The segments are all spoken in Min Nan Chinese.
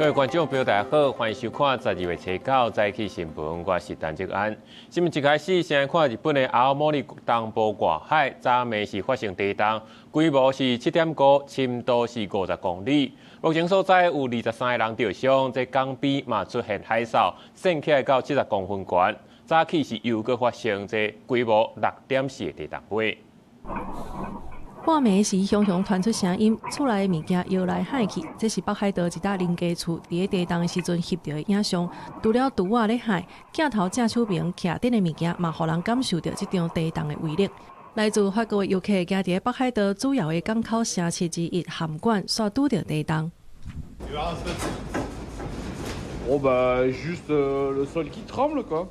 位觀眾朋友，大家好，歡迎收看12月初九早起新聞，我是陳志安。新聞一開始，先來看日本的青森東部外海，昨暝是發生地動，規模是7.5，深度是50公里。目前所在有23個人著傷，這港邊嘛出現海嘯，升起來到70公分懸。早起是又閣發生這規模6.4的地動波。半暝時，雄雄傳出聲音，厝內的物件搖來晃去。這是北海道一搭人家厝佇咧地動的時陣翕著的影像。除了櫥仔咧晃，鏡頭正手邊徛頂的物件嘛，予人感受著這場地動的威力。來自法國的遊客行佇咧北海道主要的港口城市之一函館，煞拄著地動。 Oh bah juste le sol qui tremble quoi.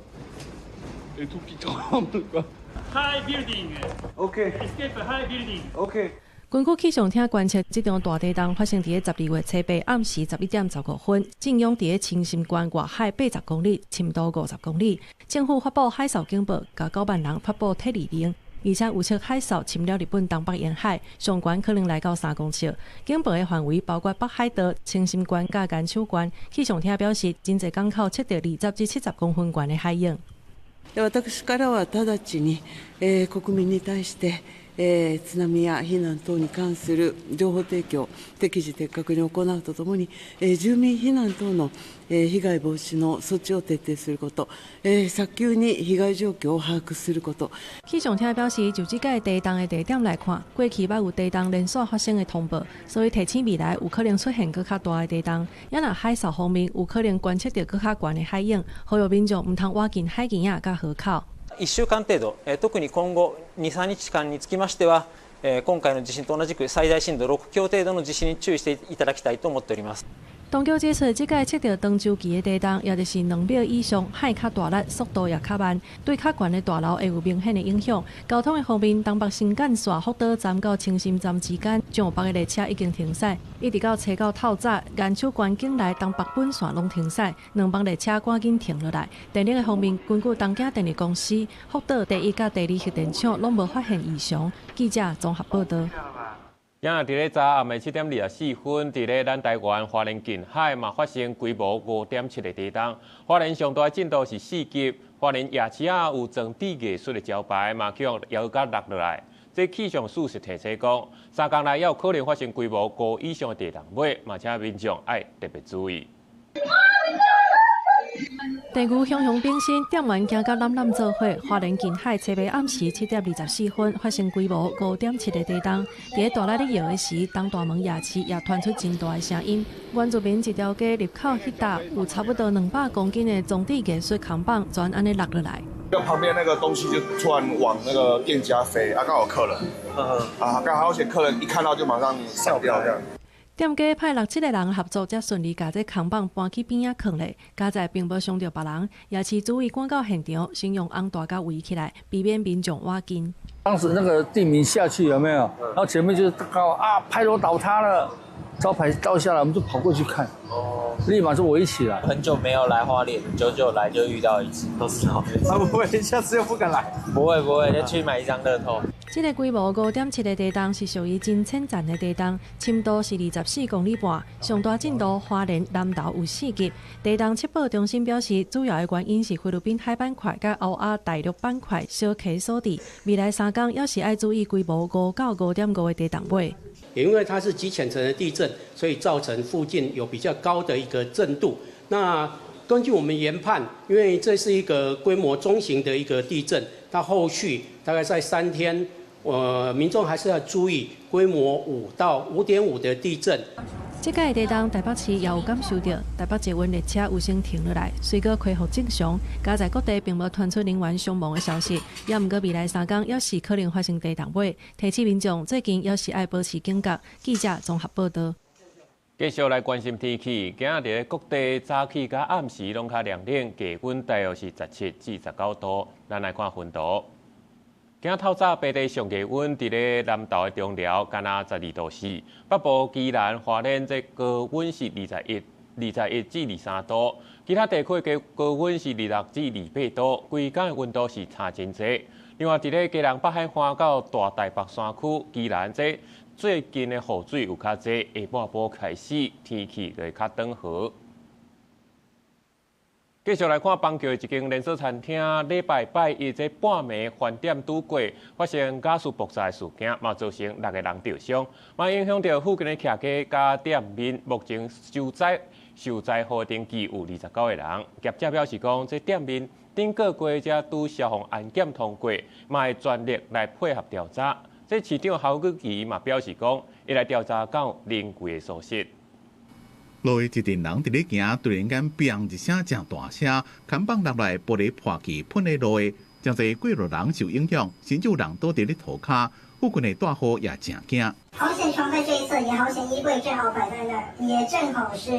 Et tout qui tremble quoi. High building. Ok. Escape high building. Ok. 根據氣象廳觀測，這場大地動發生佇咧12月初八暗時11點15分，震央佇咧青森縣外海80公里，深度50公里。政府發布海嘯警報，共9萬人發布撤離令，而且預測海嘯侵了日本東北沿海，上懸可能來到3公尺。警報的範圍包括北海道、青森縣佮岩手縣。氣象廳表示，真濟港口測著20至70公分懸的海湧。私からは直ちに、国民に対して、津波や避難等に関する情報提供を適時的確に行うとともに、住民避難等の被害防止の措置を徹底すること、早急に被害状況を把握すること。氣象廳表示，就這擺地動的地點來看，過去捌有地動連續發生的通報，所以提醒未來有可能出現閣較大的地動。也若海嘯方面有可能觀測著閣較懸的海湧，呼籲民眾毋通倚近海墘仔佮河口。 1週間程度、特に今後2、3日間につきましては、今回の地震と同じく最大震度6強程度の地震に注意していただきたいと思っております。當局指出，這擺測著長週期的地動，也就是2秒以上，晃較大力，速度也較慢，對較懸的大樓會有明顯的影響。交通的方面，東北新幹線福島站到青森站之間，上北的列車已經停駛，一直到初九透早，岩手縣境內東北本線攏停駛，兩班列車趕緊停落來。電力的方面，根據東京電力公司，福島第一佮第二核電廠攏無發現異常。記者綜合報道。今仔佇咧昨暗暝7點24分，佇咧咱台灣花蓮近海嘛發生規模5.7的地動，花蓮上大的震度是4級，花蓮夜市仔有裝置藝術的招牌嘛，去予搖甲落落來。這氣象署是提醒講，3工內猶有可能發生規模5以上的地動尾，嘛請民眾愛特別注意。地牛雄雄變身，店員驚甲攬攬做伙。花蓮近海初八暗時7點24分發生規模5.7的地動，佇咧大力咧搖的時，東大門夜市也傳出真大的聲音。原住民一條街入口彼搭有差不多200公斤的裝置藝術扛棒，全按呢落落來。旁邊那個東西就突然往那個店家飛，啊，剛好客人，啊，剛好而且客人一看到就馬上閃掉這樣。店家派六七個人合作，才順利共這扛棒搬去邊仔囥咧。佳哉並無傷著別人，夜市主委趕到現場，先用紅帶共圍起來，避免民眾倚近。當時那個地鳴下去有沒有？然後前面就告啊，牌樓倒塌了，招牌倒下來，我們就跑過去看，哦，立馬就圍起來。很久沒有來花蓮，久久來就遇到一次，都是好。啊，不會，下次又不敢來。不會不會，就去買一張樂透。這個規模5.7的地動是屬於真淺層的地動，深度是24公里半，上大震度花蓮南投有4級。地動測報中心表示，主要的原因是菲律賓海板塊佮歐亞大陸板塊相契所致。未來3工猶是愛注意規模5到5.5的地動尾。也因為它是極淺層的地震，所以造成附近有比較高的一個震度。那根據我們研判，因為這是一個規模中型的一個地震，它後續大概在3天，民眾還是要注意規模5到5.5的地震。這擺地動台北市也有感受著，台北捷運列車有先停落來，隨閣恢復正常。佳哉各地並無傳出人員傷亡的消息，也毋過未來3工猶是可能發生地動尾，提醒民眾最近猶是愛保持警覺。記者綜合報道。繼續來關心天氣，今仔日各地早起佮暗時攏較涼冷，低溫大約是17至19度。咱來看溫度。今仔透早白地上低溫，佇咧南投的中寮，敢若12度4；北部宜蘭花蓮這高溫是21至23度，其他地區的高溫是26至28度，規工的溫度是差真濟。另外，佇咧基隆北海岸到大台北山區，宜蘭這最近的雨水有較濟，下半晡開始天氣就會較轉好。繼續來看板橋的一間連鎖餐廳，禮拜拜一這半暝飯點拄過，發生瓦斯爆炸的事件，嘛造成六個人著傷，嘛影響著附近的徛家佮店面。目前受災戶登記有29個人。業者表示講，這店面頂個月才拄消防安檢通過，嘛會全力來配合調查。這市長侯友宜嘛表示講，會來調查敢有人為的疏失。路一陣人佇咧行，突然間砰一聲誠大聲，看板落來，玻璃破去，噴咧落的，誠濟過路人受影響，甚至有人倒佇咧塗跤，附近的大戶也誠驚。好險床在這一側，也好險衣櫃正好擺在那兒，也正好是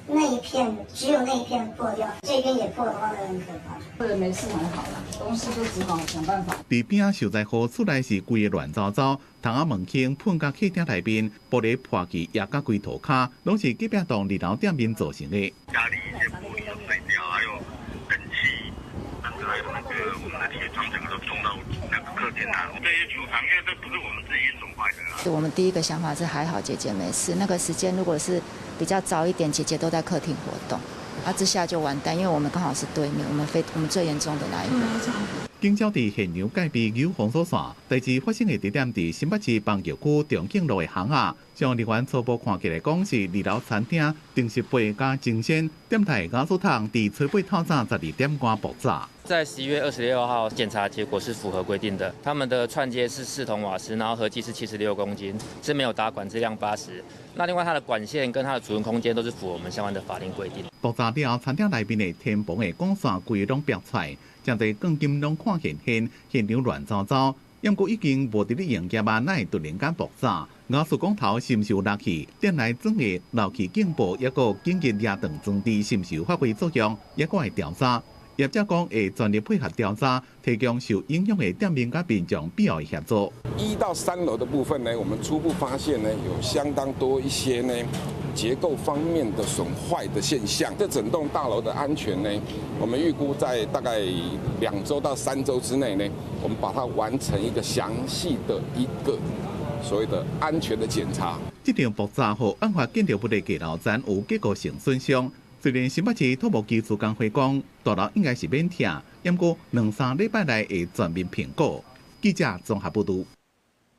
那一片，只有那一片破掉，這邊也破的話，那很可怕。人沒事還好啦，東西就只好想辦法。佇邊仔受災戶厝內是規个亂糟糟，窗仔門窗噴甲客廳內面，玻璃破去，也佮規塗跤，攏是隔壁棟二樓店面造成的。家裡一些玻璃都碎掉，還有冷氣，那個還有那個我們的鐵窗，整個都衝到那個客廳啊。這些儲藏，因為這不是我們自己損壞的啦。我們第一個想法是還好姐姐沒事，那個時間如果是比較早一點，姐姐都在客廳活動，啊，這下就完蛋，因為我們剛好是對面，我們最嚴重的那一個。警消佇現場戒備有封鎖線，代誌發生的地點佇新北市板橋區長景路的巷仔，消防人員初步看起來講是二樓餐廳燈飾杯佮蒸鮮，店內瓦斯桶佇初八透早12點外爆炸。在11月26號檢查結果是符合規定的，他們的串接是4桶瓦斯，然後合計是76公斤，是沒有達管制量80。那另外它的管線跟它的儲存空間都是符合我們相關的法令規定。爆炸了後，餐廳內面的天棚的管線規攏爆出來，誠濟鋼筋攏看現現，現場亂糟糟。毋過已經無佇咧營業啊，哪會突然間爆炸？瓦斯管頭是毋是有漏氣？店內裝的漏氣警報，抑閣緊急抓斷裝置是毋是有發揮作用？抑閣會調查。業者講會全力配合調查，提供受影響的店面佮民眾必要的協助。 1到3樓的部分呢，我們初步發現呢，有相當多一些呢結構方面的損壞的現象。這整棟大樓的安全呢，我們預估在大概2週到3週之內呢，我們把它完成一個詳細的一個所謂的安全的檢查。這場爆炸予案發建築物的閣樓層有結構性損傷。雖然新北市土木技術工會講，大樓應該是免拆，毋過兩三禮拜內會全面評估。記者綜合報導。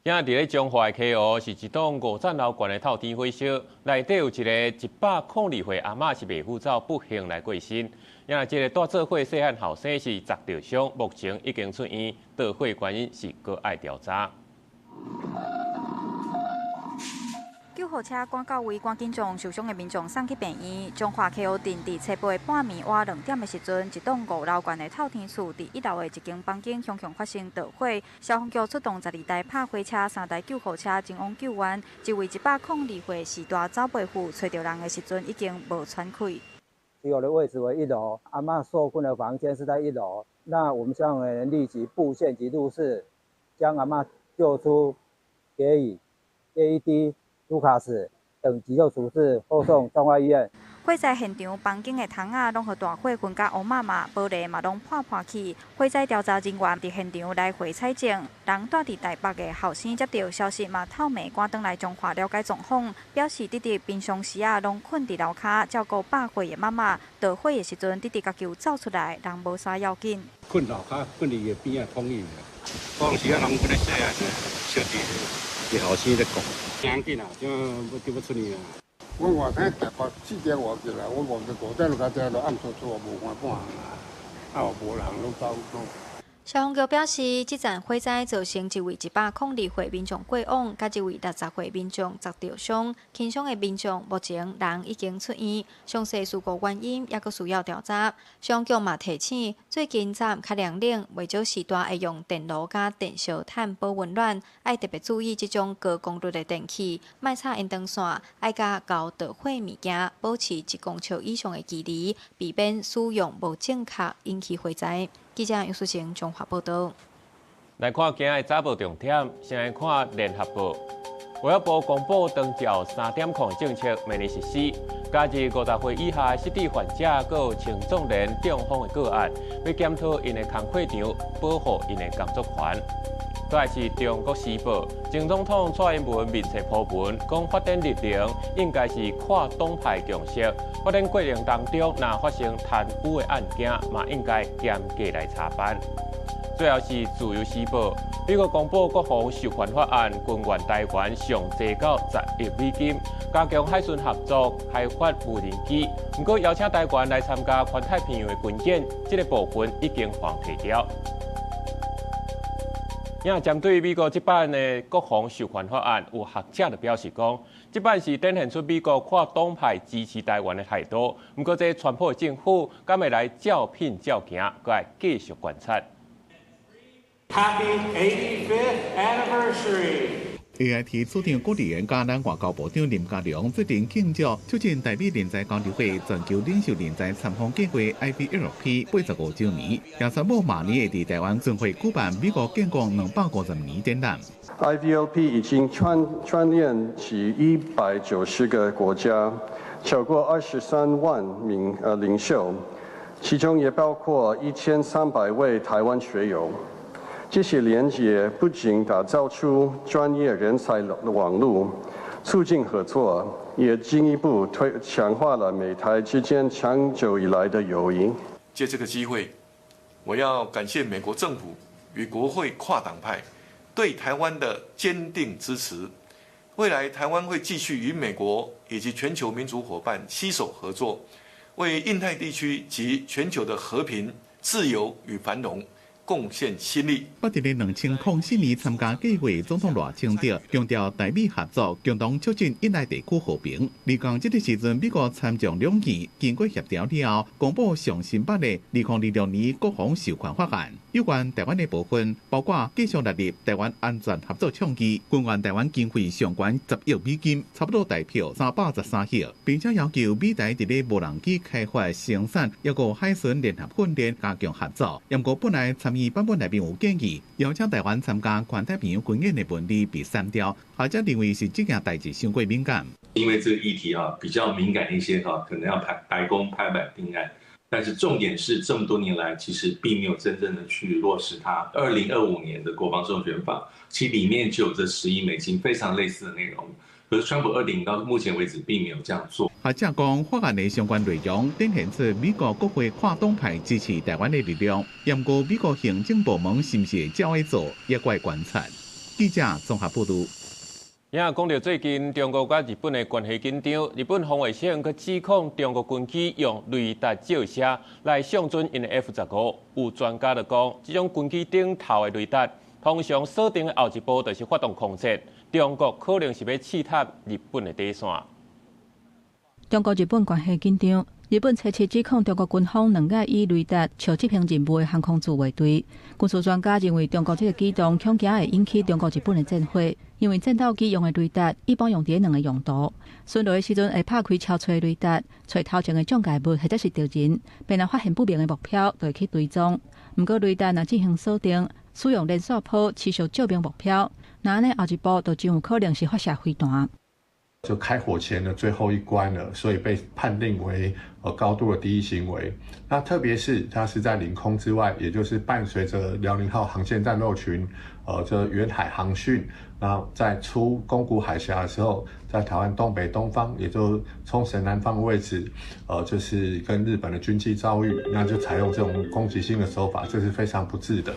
今仔佇咧彰化的溪湖是一棟五層樓懸的透天火燒，內底有一个102歲阿嬤是袂赴走，不幸來過身。今這個帶做伙細漢後生是砸著傷，目前已經出院，導火原因是閣愛調查。救護車趕到位，趕緊將受傷的民眾送去病院。彰化溪湖鎮佇初八半暝倚2點的時陣，一棟五樓懸的透天厝佇一樓的一間房間，雄雄發生著火。消防局出動12台拍火車、3台救護車前往救援。一位102歲序大走袂赴，揣著人的時陣已經無喘氣。起火的位置為一樓，阿嬤受困的房間是在一樓。那我們消防員立即佈線及入室，將阿嬤救出，給予 AED、盧卡斯等急救處置，後送彰化醫院。火災現場房間的窗仔攏予大火熏甲烏麻麻，玻璃嘛攏破破去。火災調查人員佇現場來回採證，人蹛佇台北的後生接著消息嘛，透暝趕轉來彰化了解狀況，表示弟弟平常時啊攏睏佇樓跤照顧百歲的媽媽，著火的時陣弟弟共救走出來，人無啥要緊。睏樓跤，睏佇伊邊仔通伊。當時啊，人本來細漢的，小弟伊後生咧講。趕緊啊，就要就欲出院啊。我外天台北4點外起來，我5點就較這都暗搓搓，無看半項啊，啊無人攏走攏。消防局表示，這場火災造成一位102歲民眾過往，佮一位60歲民眾砸著傷，輕傷的民眾目前人已經出院，詳細事故原因猶閣需要調查。消防局嘛提醒，最近早暗較涼冷，袂少時段會用電爐佮電燒炭保溫暖，愛特別注意這種高功率的電器，莫插延長線，愛佮厚著火物件保持1公尺以上的距離，避免使用無正確引起火災。記者楊淑晴彰化報導。來看今日早報重點，先來看聯合報。衛福部公布長照3.0的政策，明年實施。加入50歲以下失智患者，閣有青壯年中風的個案，欲檢討𪜶的工課場，保護𪜶的工作權。閣來是中國時報，前總統蔡英文面冊鋪文，講發展綠能應該是跨黨派共識。發展過程當中，若發生貪污的案件，嘛應該嚴格來查辦。最後是自由時報，美國公布國防授權法案，軍援台灣上濟到10億美金，加強海巡合作，開發無人機。毋過邀請台灣來參加環太平洋的軍演，這个部分已經予人提掉。也針對美國這擺的國防授權法案，有學者就表示講，這擺是展現出美國跨黨派支持台灣的態度。毋過，這川普政府敢會來照片照行，閣愛繼續觀察。 Happy 85th anniversary！ AIT 處長顧立言佮咱外交部長林佳龍最近慶祝促進台美人才交流會全球領袖人才參訪計畫 IVLP 85週年，也宣布馬年會佇台灣巡迴舉辦美國建國250年展覽。 IVLP 已經串聯起190個國家，超過23萬名領袖，其中也包括1300位台灣學友。這些連結不僅打造出專業人才網路，促進合作，也進一步推強化了美台之間長久以來的友誼。借這個機會，我要感謝美國政府與國會跨黨派對台灣的堅定支持。未來台灣會繼續與美國以及全球民主夥伴攜手合作，為印太地區及全球的和平、自由與繁榮貢獻心力。捌佇咧2004年參加計劃總統賴清德強調台美合作，共同促進印太地區和平。而佇這个時陣，美國參眾兩院經過協調了後，公布上新版的2026年國防授權法案。有關台灣的部分，包括繼續納入台灣安全合作倡議，軍援台灣經費上懸10億美金，差不多台票313億，並且要求美台佇咧無人機開發生產，抑閣海巡聯合訓練加強合作。毋過本來參議版本內面有建議，邀請台灣參加環太平洋軍演的問題被刪掉，學者認為是這件代誌傷過敏感。因為這個議題啊比較敏感一些哈，可能要白宮拍板定案。但是重點是，這麼多年來其實並沒有真正的去落實它。2025年的國防授權法，其實裡面就有這10億美金非常類似的內容。可是川普2.0到目前為止並沒有這樣做。學者講，法案的相關內容展現出美國國會跨黨派支持台灣的力量。毋過美國行政部門是毋是會照按做，也閣愛觀察。記者綜合報導。也講著最近中國佮日本的關係緊張，日本防衛省閣指控中國軍機用雷達照射來相準𪜶的 F-15。有專家就講，這種軍機頂頭的雷達通常鎖定的後一步就是發動空襲，中國可能是欲試探日本的底線。中國日本關係緊張，日本初七指控中國軍方兩擺以雷達朝執行任務的航空自衛隊。軍事專家認為，中國這个舉動恐驚會引起中國日本的戰火，因為戰鬥機用的雷達一般用佇兩个用途，巡邏的時陣會拍開超吹雷達，揣頭前的障礙物或者是敵人，便若發現不明的目標，就會去追蹤。毋過雷達若進行鎖定，使用連線波持續照明目標，那按呢後一步就真有可能是發射飛彈。就開火前的最後一關了，所以被判定為高度的敵意行為。那特別是它是在領空之外，也就是伴隨着遼寧號航線戰鬥群，這遠海航訓，那在出宮古海峽的時候，在台灣東北東方，也就沖繩南方的位置，就是跟日本的軍機遭遇，那就採用這種攻擊性的手法，這是非常不智的。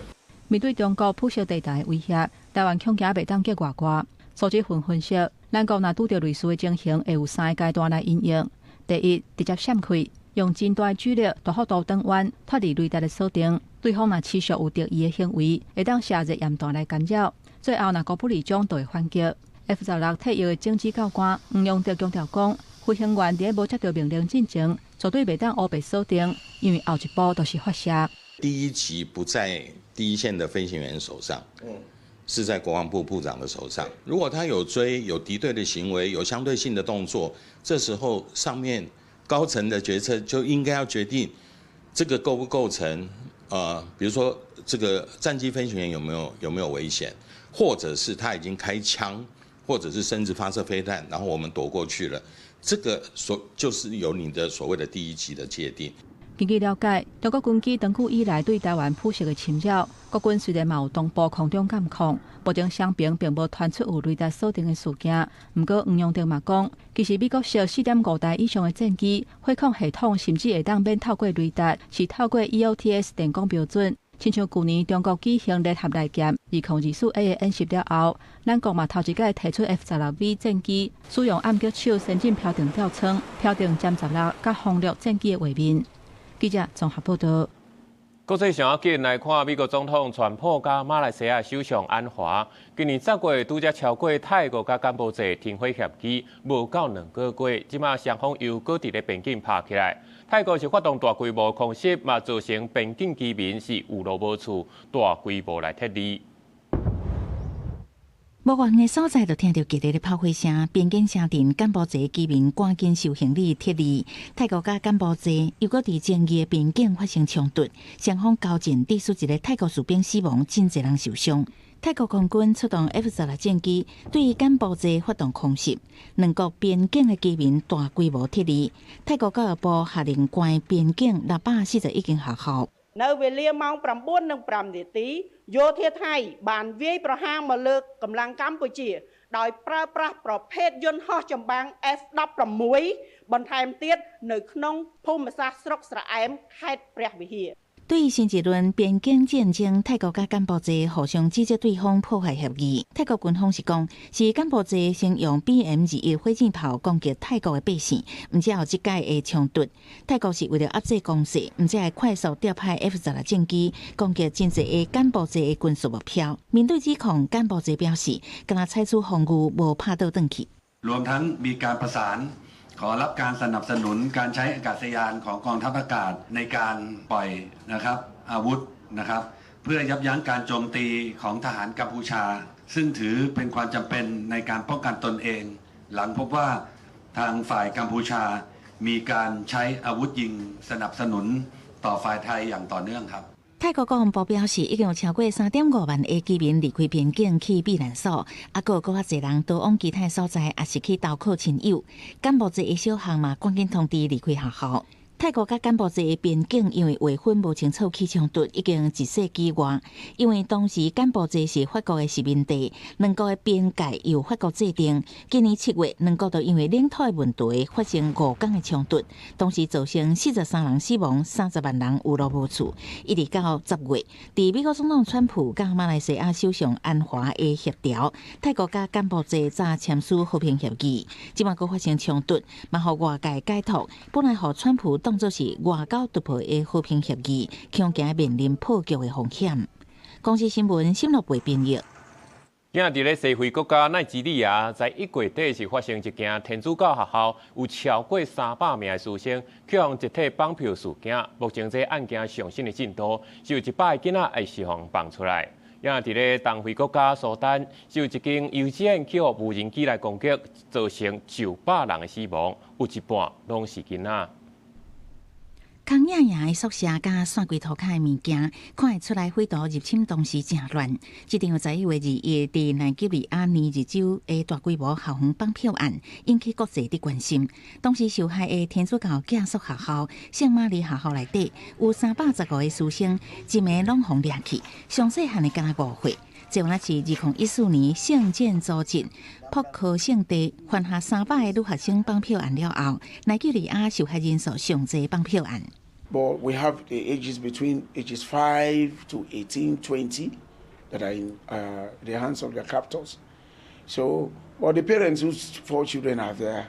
面對中國灰色地帶的威脅，台灣恐驚袂當叫外掛。蘇志雲分析，咱國若拄著類似的情形，會有三个階段來因應。第一，直接閃開，用真大的距離大幅度轉彎，脫離雷達的鎖定。對方若持續有敵意的行為，會當射熱焰彈來干擾。最後，若孤不離場，就會反擊。F-16退役的政治教官黃陽德強調講，飛行員佇無接到命令進前，絕對袂當烏白鎖定，因為後一步就是發射。第一級不在第一線的飛行員手上。是在國防部部長的手上。如果他有追、有敵對的行為、有相對性的動作，這時候上面高層的決策就應該要決定這個構不構成，比如說這個戰機飛行員有沒有危險，或者是他已經開槍，或者是甚至發射飛彈，然後我們躲過去了，這個所就是有你的所謂的第一級的界定。根據了解，中國軍機長久以來對臺灣普襲的侵擾，國軍雖然嘛有同步空中監控，目前雙邊並無傳出有雷達鎖定的事件。毋過黃陽德嘛講，其實美國式4.5代以上的戰機，火控系統甚至會當免透過雷達，是透過 EOTS 電講標準。親像舊年中國舉行聯合利劍2024 A 的演習了後，咱國嘛頭一擺提出 F-16V 戰機使用暗擊手先進飄定吊艙、飄定殲十六佮轟六戰機的畫面。記者綜合報道。國際上要緊來看，美國總統川普佮馬來西亞首相安華，今年10月拄才超過泰國佮柬埔寨停火協議，無夠2個月，這馬雙方又閣佇咧邊境拍起來。泰國是發動大規模空襲，嘛造成邊境居民是有路無厝，大規模來撤離。無遠的所在，就聽著激烈的炮火聲。邊境城鎮柬埔寨居民趕緊收行李撤離。泰國佮柬埔寨又閣佇爭議的邊境發生衝突，雙方交戰，致使一个泰國士兵死亡，真濟人受傷。泰國空軍出動 F-16戰機對柬埔寨發動空襲，兩國邊境的居民大規模撤離。泰國教育部下令關邊境641間學校。 នៅវេលាម៉ោង9:05នាទីយោធាថៃបានវាយប្រហារមកលើកម្លាំងកម្ពុជាដោយប្រើប្រាស់ប្រភេទយន្តហោះចម្បាំង F16 បន្ថែមទៀតនៅក្នុងភូមិសាស្ត្រស្រុកស្រអែមខេត្តព្រះវិហារ對新一輪邊境戰爭，泰國佮柬埔寨互相指責對方破壞協議。泰國軍方是講，是柬埔寨先用 BM-21火箭炮攻擊泰國的百姓，毋才有這擺的衝突。泰國是為了壓制攻勢，毋才會快速調派 F-16戰機攻擊真濟个柬埔寨的軍事目標。面對指控，柬埔寨表示，敢若採取防禦，無拍倒轉去。 รวมทั้งมีการประสานขอรับการสนับสนุนการใช้อากาศยานของกองทัพอากาศในการปล่อยนะครับอาวุธนะครับเพื่อยับยั้งการโจมตีของทหารกัมพูชา ซึ่งถือเป็นความจำเป็นในการป้องกันตนเอง หลังพบว่าทางฝ่ายกัมพูชามีการใช้อาวุธยิงสนับสนุนต่อฝ่ายไทยอย่างต่อเนื่องครับ 泰國國防部表示，已經有超過3.5萬个居民離開邊境去避難所，啊，閣有閣較濟人逃往其他所在，抑是去投靠親友。柬埔寨的小學嘛，趕緊通知離開學校。泰國佮柬埔寨的邊境因為劃分無清楚起衝突，已經一世紀外。因為當時柬埔寨是法國的殖民地，兩國的邊界由法國制定。今年7月，兩國就因為領土的問題發生5天的衝突，當時造成43人死亡，30萬人有路無厝。一直到10月，佇美國總統川普佮馬來西亞首相安華的協調，泰國佮柬埔寨才簽署和平協議。這馬閣發生衝突，嘛予外界解讀，本來予川普當作是外交突破的和平協議，恐驚面臨破局的風險。公視新聞沈樂培編譯。今仔佇咧西非國家奈及利亞，在1月底是發生一間天主教學校，有超過300名的師生去予集體綁票事件。目前這案件上新的進度，是有100個囡仔會予放出來。也佇咧東非國家蘇丹，是有一間幼稚園去予無人機來攻擊，造成900人的死亡，有一半攏是囡仔。空影影的宿舍佮散規塗跤的物件，看會出來匪徒入侵當時誠亂。這場11月21佇奈及利亞尼日州的大規模校園綁票案，引起國際的關心。當時受害的天主教寄宿學校聖瑪麗學校內底，有315個師生，一暝攏予掠去，上細漢的敢若5歲。這原來是2014年聖戰組織博科聖地犯下300個女學生綁票案了後，奈及利亞受害人數上濟綁票案。 But we have the ages between ages 5 to 18, 20 that are in the hands of their captors. So, well, the parents whose four children are there.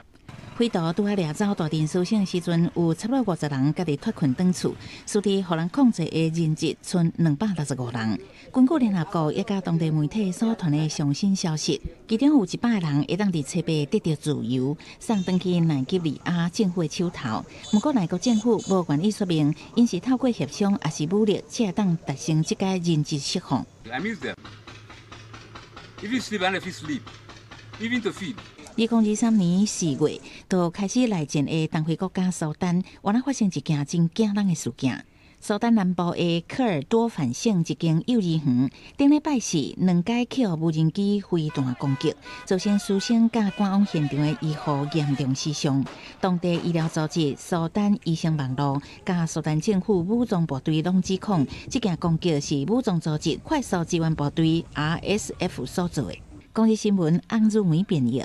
匪徒拄仔掠走大陣師生的時陣，有差不多50人家己脫困轉厝，實際予人控制的人質賰265人。根據聯合國以及當地媒體所傳的上新消息，其中有100人會當佇初八得著自由，送轉去奈及利亞政府的手頭。毋過奈國政府無願意說明，𪜶是透過協商抑是武力，才會當達成這個人質釋放。 I miss them. If you sleep, and if you sleep, even to feed. 2023年4月，就開始內戰的東非國家蘇丹，原來發生一件真驚人的事件。蘇丹南部的科爾多凡省一間幼兒園，頂禮拜四兩擺予無人機飛彈攻擊，造成師生佮趕往現場的醫護嚴重死傷。當地醫療組織蘇丹醫生網路佮蘇丹政府武裝部隊攏指控，這件攻擊是武裝組織快速支援部隊 RSF 所做的。公視新聞翁如梅編譯。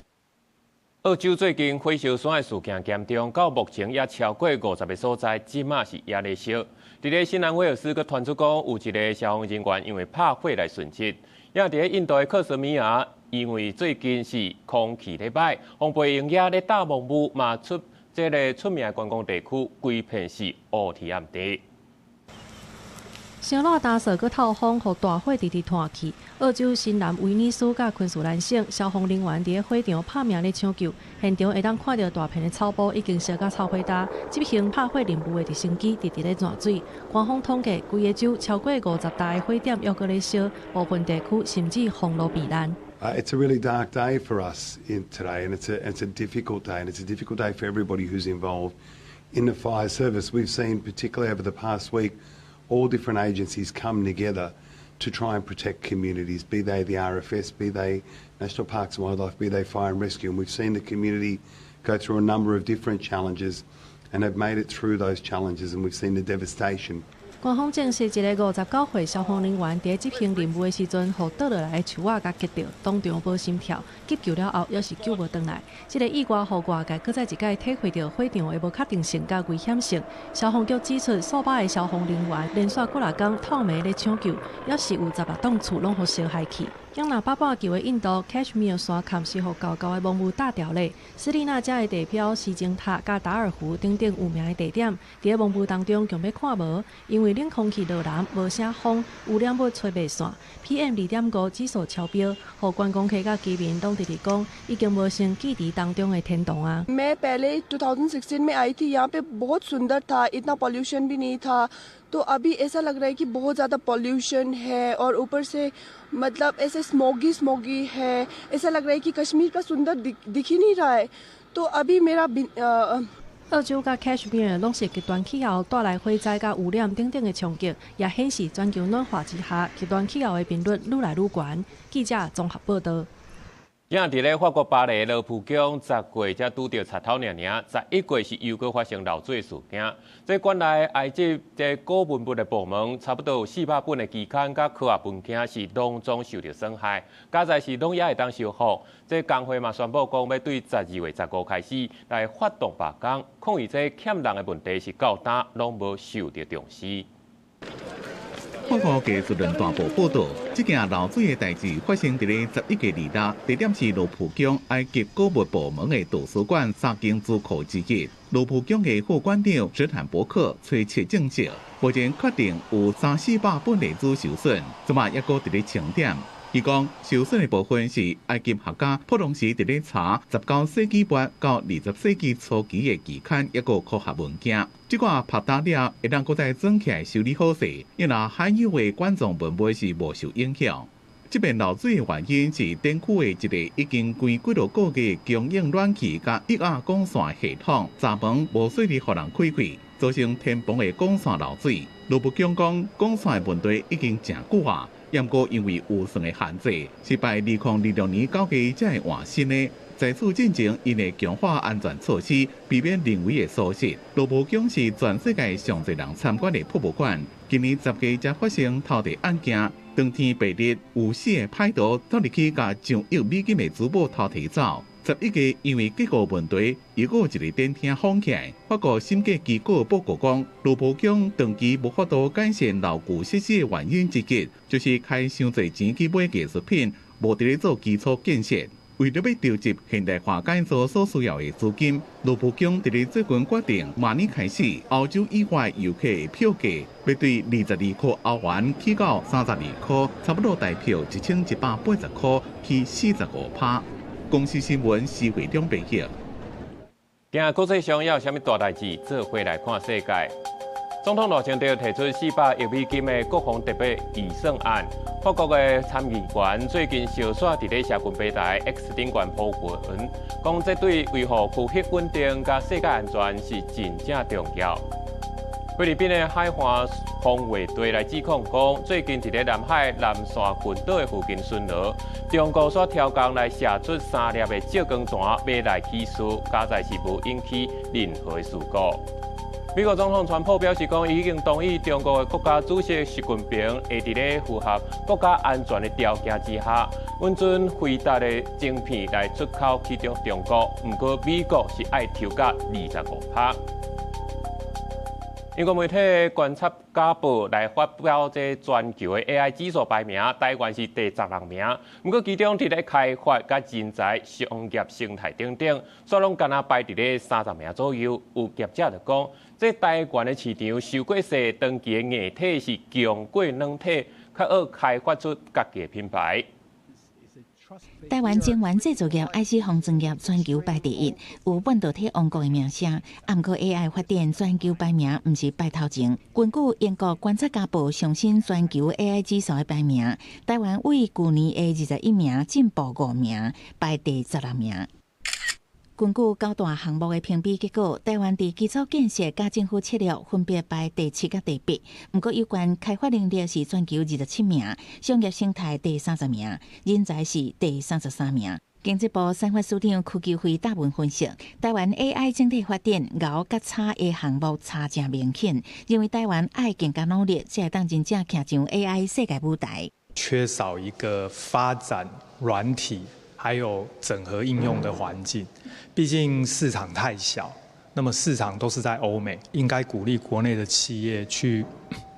澳洲最近火燒山的事件嚴重，到目前也超過50個所在，這馬是猶咧燒。佇咧新南威爾斯，閣傳出講有一个消防人員因為拍火來殉職。也佇咧印度的克什米爾，因為最近是空氣咧歹，風暴湧也咧罩濃霧，嘛出這个出名的觀光地區，規片是烏天暗地。燒熱焦燥閣透風，予大火直直湠去。澳洲新南威爾斯佮昆士蘭省消防人員佇咧火場拍命咧搶救，現場會當看著大片的草埔已經燒甲臭火焦，執行拍火任務的直升機直直咧湠水。官方統計，規个州超過50台的火點猶閣咧燒，部分地區甚至封路避難。 It's a really dark day for us in today, and it's a difficult day, and it's a difficult day for everybody who's involved in the fire service. We've seen, particularly over the past week, all different agencies come together to try and protect communities, be they the RFS, be they National Parks and Wildlife, be they Fire and Rescue. And we've seen the community go through a number of different challenges and have made it through those challenges, and we've seen the devastation. 官方證實，一个59歲消防人員佇執行任務的時陣，予倒落來的樹仔共擊著，當場無心跳，急救了後，猶是救無轉來。這个意外予外界閣再一擺體會著火場的無確定性佮危險性。消防局指出，數百个消防人員連續幾若工透暝咧搶救，猶是有16棟厝攏予燒害去。向南北半球的印度喀什米爾山坎是予厚厚的濃霧罩牢咧。斯利那加的地標時鐘塔佮達爾湖等等有名的地點，佇咧濃霧當中強欲看無，因為冷空氣落南，無啥風，污染物吹袂散，PM 2.5指數超標，予觀光客佮居民攏直直講，已經無性記佇當中的天堂啊。 मैं पहले 2016 में आई थी, यहाँ पे बहुत सुंदर था, इतना पॉल्यूशन भी नहीं था। तो अभी ऐसा लग रहा है कि बहुत ज़्यादा पॉल्यूशन है और ऊपर से मतलब ऐसे स्मोगी स्मोगी है। ऐसा लग रहा है कि कश्मीर का सुंदर दिख, दिख ही नहीं रहा है। तो अभी मेरा 澳洲佮喀什米爾攏是極端氣候帶來火災佮污染等等的衝擊，也顯示全球暖化之下，極端氣候的頻率愈來愈懸。記者綜合報導。今佇咧法國巴黎羅浮宮，10月才拄著賊偷爾爾，11月是又閣發生漏水事件。這館內埃及這古文物的部門，差不多有400本的期刊佮科學文件是攏總受著損害，佳哉是攏猶會當修復。這工會嘛宣布講，欲對12月15開始來發動罷工，抗議這欠人的問題是到今攏無受著重視。法國藝術論壇報報導，這件漏水的代誌發生佇咧11月26，地點是羅浮宮埃及古物部門的圖書館三間資庫之一。羅浮宮的副館長史坦伯克揣七證實，目前確定有三四百本的書受損，這馬猶閣佇咧清點。伊講受損的部分是埃及學家普隆時佇咧查19世紀末到20世紀初期的期刊，抑閣科學文件。這寡曝焦了，會當閣再裝起來修理好勢，因為罕有的館藏文物是無受影響。這遍漏水的原因是展區的一个已經關幾落個月供應暖氣佮液壓管線系統閘門無細膩予人開開，造成天棚的管線漏水。羅浮宮講，管線的問題已經誠久啊，毋過因為預算的限制，是擺2026年9月才會換新的。在此進前，𪜶會強化安全措施，避免人為的疏失。羅浮宮是全世界上濟人參觀的博物館，今年10月才發生偷盜案件，當天白日有四个歹徒走入去，共上億美金的珠寶偷提走。11月因為結構問題，又閣有一個展廳封起來。法國審計機構報告講，羅浮宮長期無法度改善老舊設施的原因之一，就是開傷濟錢去買藝術品，無佇咧做基礎建設。為著欲籌集現代化改造所需要的資金，羅浮宮佇咧最近決定，明年開始，歐洲以外遊客的票價欲對22塊歐元起到32塊，差不多台票1180塊，起45%。公視新聞施惠中編譯。今日國際上猶有啥物大代誌？做伙來看世界。總統賴清德提出400億美金的國防特別預算案。法國的參議員最近相紲佇咧社群平台 X 頂懸 po 文，講這對維護區域穩定佮世界安全是真正重要。菲律賓的海岸防衛隊來指控講，最近佇咧南海南沙群島的附近巡邏，中國煞刁工來射出三粒的照光彈，欲來起事，佳哉是無引起任何的事故。美國總統川普表示講，伊已經同意中國的國家主席習近平會佇咧符合國家安全的條件之下，允准輝達的晶片來出口去到中國。毋過美國是愛抽價25%。英國媒體觀察家報來發表這全球的 AI 指數排名，台灣是第16名。毋過其中佇咧開發佮人才、商業生態等等，煞攏干焦排佇咧30名左右。有業者就講，這台灣的市場傷過細，長期的硬體是強過軟體，較好開發出家己的品牌。台灣晶圓製造業 IC 封裝業全球排第一，有半導體王國的名聲。毋過 AI 發展全球排名毋是排頭前。根據英國觀察家報上新全球 AI 指數的排名，台灣為舊年的21名進步5名，排第16名。根據九大項目的評比結果，台灣佇基礎建設佮政府策略分別排第七佮第八。毋過有關開發能力是全球27名，商業生態第30名，人才是第33名。經濟部產發署長邱其輝答問分析，台灣 AI 整體發展𠢕佮差的項目差誠明顯，認為台灣愛更加努力，才會當真正徛上 AI 世界舞台。缺少一個發展軟體還有整合應用的環境，畢竟市場太小，那麼市場都是在歐美，應該鼓勵國內的企業去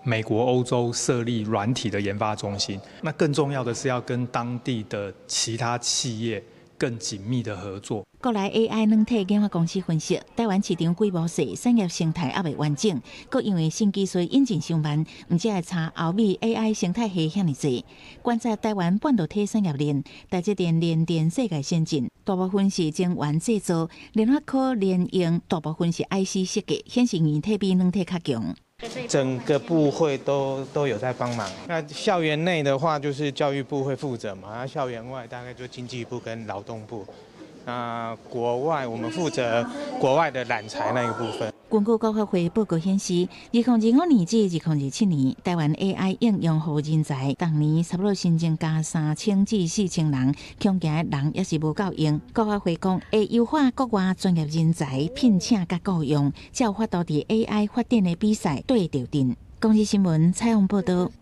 美國、歐洲設立軟體的研發中心。那更重要的是要跟當地的其他企業更緊密的合作。國內 AI 軟體研發公司分析，台灣市場規模細，產業生態猶未完整，閣因為新技術引進傷慢，毋才會差歐美 AI 生態系遐爾濟。觀察台灣半導體產業鏈，台積電、聯電世界先進，大部分是晶圓製造；聯發科、聯詠大部分是 IC 設計，顯示硬體比軟體較強。整個部會都有在幫忙。那校園內的話，就是教育部會負責嘛；那校園外大概就經濟部跟勞動部。那國外我們負責國外的攬才那一個部分。根據國發會報告顯示，2025年至2027年，台灣 AI 應用予人才，逐年差不多新增加3000至4000人，恐驚的人猶是無夠用。國發會講，會優化國外專業人才聘請佮僱傭，才有法度佇 AI 發展的比賽對著陣。公視新聞採訪報導。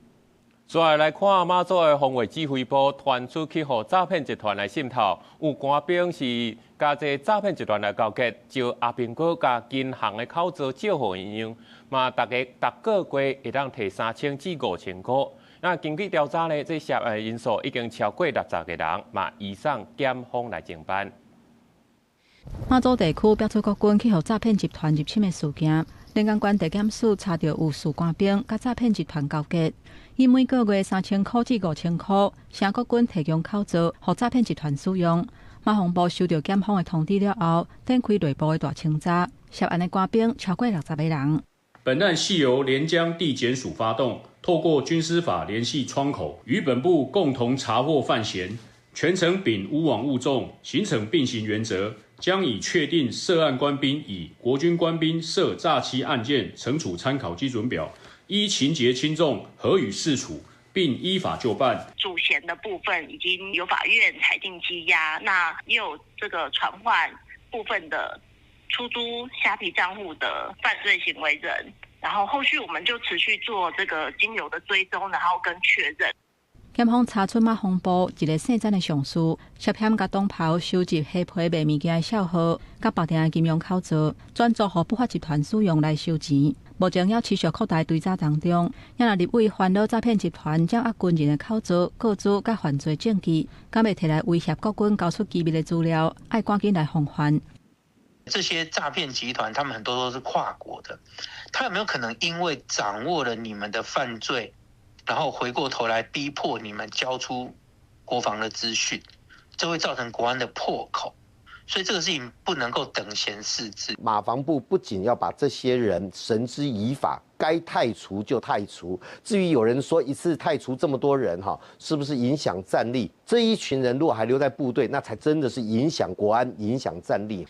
再來看馬祖的防衛指揮部傳出去予詐騙集團來滲透，有官兵是佮這詐騙集團來勾結，招阿兵哥共銀行的口座借予𪜶用，嘛逐个逐個月會當提3000至5000箍。那根據調查呢，這涉案人數已經超過60個人，嘛移送檢方來偵辦。馬祖地區爆出國軍去予詐騙集團入侵的事件，連江縣地檢署查著有士官兵佮詐騙集團勾結，以每個月3000箍至5000箍，聲國軍提供口座，予詐騙集團使用。馬防部收到檢方的通知了後，展開內部的大清查，涉案的官兵超過60個人。本案係由連江地檢署發動，透過軍司法聯繫窗口，與本部共同查獲犯嫌，全程秉勿枉勿縱、刑懲並行原則。將以確定涉案官兵以國軍官兵涉詐欺案件懲處參考基準表，依情節輕重核予是處，並依法就辦。主嫌的部分已經由法院裁定羈押，那也有這個傳喚部分的出租蝦皮賬戶的犯罪行為人，然後後續我們就持續做這個金流的追蹤，然後跟確認。檢方查出馬防部一个姓詹的上士涉嫌共當鋪收集蝦皮賣物件的數號，佮綁定的金融口座，轉租予不法集團使用來收錢。目前猶持續擴大追查當中。若立委煩惱詐騙集團掌握軍人的口座、個資佮犯罪證據，敢會提來威脅國軍交出機密的資料，愛趕緊來防範。這些詐騙集團，他們很多都是跨國的，他有沒有可能因為掌握了你們的犯罪，然後回過頭來逼迫你們交出國防的資訊，這會造成國安的破口，所以這個事情不能夠等閒視之。馬防部不僅要把這些人繩之以法，該汰除就汰除。至於有人說一次汰除這麼多人，哈，是不是影響戰力？這一群人如果還留在部隊，那才真的是影響國安、影響戰力。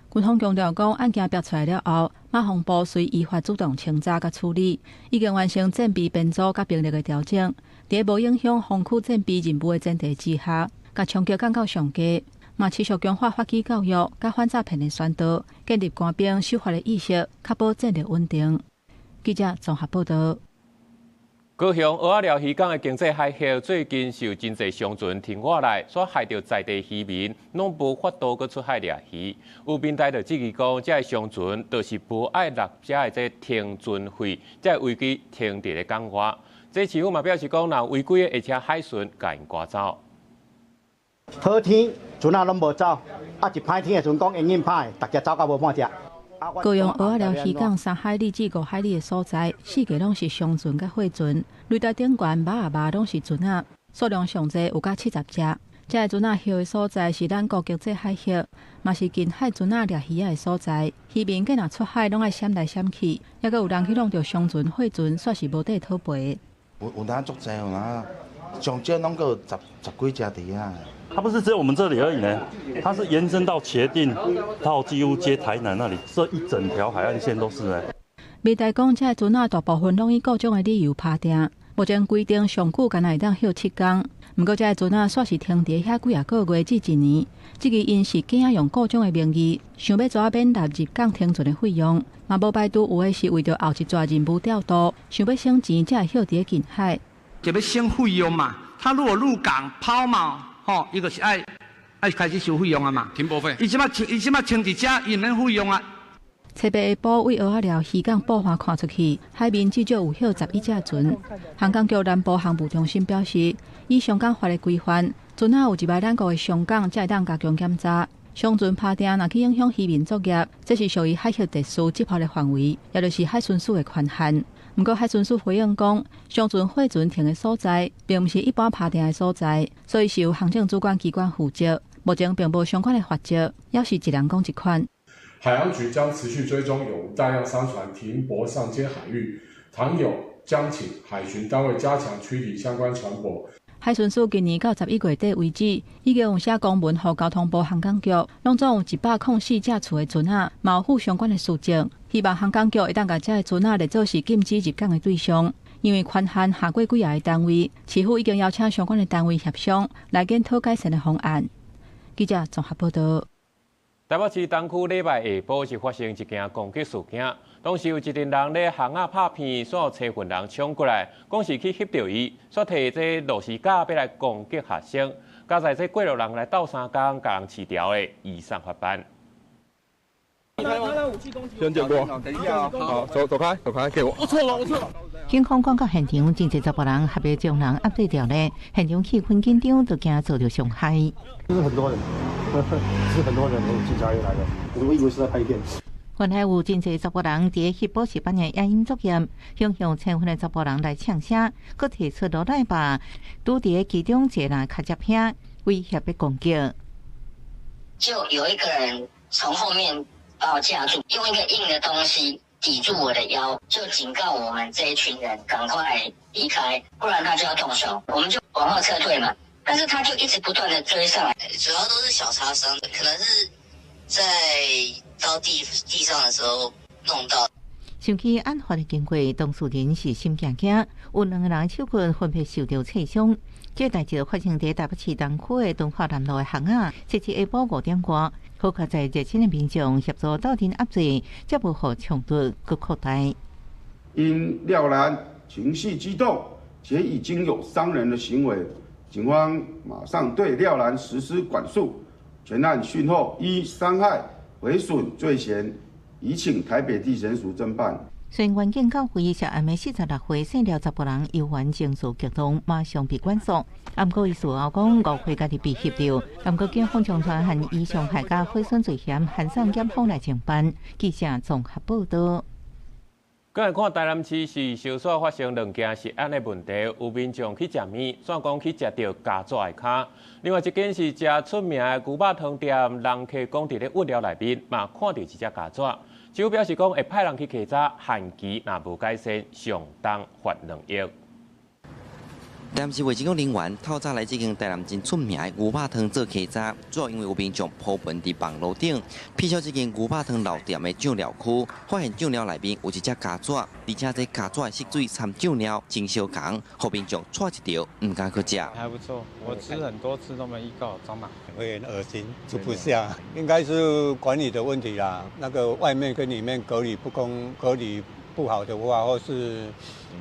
軍軍方強調講，案件爆出來了後，馬防部隨依法主動清查佮處理，已經完成戰備編組佮兵力的調整，佇無影響防區戰備任務的前提之下，共衝擊降到上低，嘛持續強化法紀教育佮反詐騙的宣導，建立官兵守法的意識，確保戰力穩定。記者綜合報道。高雄蚵仔寮漁港的經濟海域最近受真濟商船停倚來，所害著在地漁民攏無法度閣出海掠魚。有民代就質疑講，這个商船就是無愛納遮的這停船費，才會違規停佇咧港外。這市府嘛表示講，若違規的會請海巡共𪜶趕走。好天船仔攏無走，啊一歹天的時陣講營運歹，逐隻走甲無半隻。高雄蚵仔寮漁港3海里至5海里的所在，四界攏是商船佮貨船，擂台頂懸肉仔肉攏是船仔，數量上濟有甲70隻。這个船仔歇的所在是咱國經濟海域，嘛是近海船仔掠魚仔的所在。漁民計若出海，攏愛閃來閃去，猶閣有人去弄著商船、貨船，煞是無地討賠。有當足濟，有當上少攏閣有十幾隻佇遐。它不是只有我們這裡而已呢，它是延伸到茄萣，到幾乎接台南那裡，這一整條海岸線都是呢。民代講，這个船仔大部分攏以各種的理由拍碇，目前規定上久干焦會當歇7工，毋過這个船仔煞是停佇遐幾仔個月至一年，質疑𪜶是假用各種的名義，想欲怎免納入港停船的費用，嘛無排除有的是為著後一逝任務調度，想欲省錢才會歇佇咧近海。就欲省費用嘛，他如果入港拋錨。吼，伊就是愛開始收費用啊嘛。停泊費。伊這擺停佇遮，伊免費用啊。初八下晡，對蚵仔寮漁港布環看出去，海面至少有歇11隻船。航港局南部航務中心表示，依商港法的規範，船仔有入來咱國的商港，才會當加強檢查。商船拍碇，若去影響漁民作業，這是屬於海域秩序執法的範圍，也就是海巡署的權限。毋過海巡署回應講，商船、貨船停的所在，並毋是一般拍碇的所在，所以是由行政主管機關負責。目前並無相關的罰則，猶是一人講一款。海洋局將持續追蹤有無大量商船停泊上街海域，倘有將請海巡單位加強驅離相關船舶。海巡署今年到11月底為止，已經有寫公文予交通部航港局，攏總有104隻處的船仔，嘛有附相關的書證，希望航港局會當共這个船仔列做是禁止入港的對象。因為權限下過幾个單位，市府已經邀請相關的單位協商，來檢討改善的方案。記者綜合報道。台北市東區禮拜下晡是發生一件攻擊事件，當時有一陣人咧巷仔拍片，煞有車份人衝過來，講是去翕著伊，煞提這螺絲甲欲來攻擊學生，佳哉這過路人來鬥相共，共人飼牢的，移送法辦。先見過，等一下，好，走走開，走開，給我。我錯了，我錯了。警方趕到現場，真濟查埔人合力將人壓制牢咧，現場氣氛緊張，都驚遭著傷害。就是很多人，是很多人，警察也來了，我以為是在拍片。原來有真濟查埔人佇翕補習班的影音作業，向向身份的查埔人來嗆聲，閣提出羅奶吧，拄佇其中一个人較接遐威脅欲攻擊。就有一個人從後面把我架住，用一個硬的東西抵住我的腰，就警告我們這一群人趕快離開，不然他就要動手。我們就往後撤退嘛，但是他就一直不斷的追上來。主要都是小擦傷，可能是在到地地上的時候弄到。想起案發的經過，當事人是心驚驚，有兩个人手骨分別受著刺傷。這代誌發生佇台北市東區的敦化南路的巷仔，這日下晡5點外，好佳哉熱心的民眾協助鬥陣壓制，才無予衝突閣擴大。因廖男情緒激動，且已經有傷人的行為，警方馬上對廖男實施管束，全案訊後依傷害毀損罪嫌，移請台北地檢署偵辦。雖然員警到位，涉案的46歲姓廖查埔人猶原情緒激動，馬上被管束。毋過伊事後講誤會家己被翕著，毋過警方將傳案以傷害佮毀損罪嫌，函送檢方來偵辦。記者綜合報道。過來看台南市是小說發生兩件食安的問題，有民眾去食麵，煞講去食著虼蛇的跤。另外一間是誠出名的牛肉湯店，人客講佇咧物料內面嘛看著一隻虼蛇。市府表示講會派人去稽查，限期若無改善，上當罰2億。台南市衛生局人員透早來這間台南真出名的牛肉湯做稽查，主要因為有民眾 po 文佇網路頂，鄙笑這間牛肉湯老店的醬料區，發現醬料內面有一隻蚵仔，而且這蚵仔的色水摻醬料真相仝，予民眾掣一著，毋敢去食。還不錯，我吃很多次都沒遇到蟑螂，會很噁心，吃不下。應該是管理的問題啦，那個外面跟裡面隔離不公，隔離不好的話，或是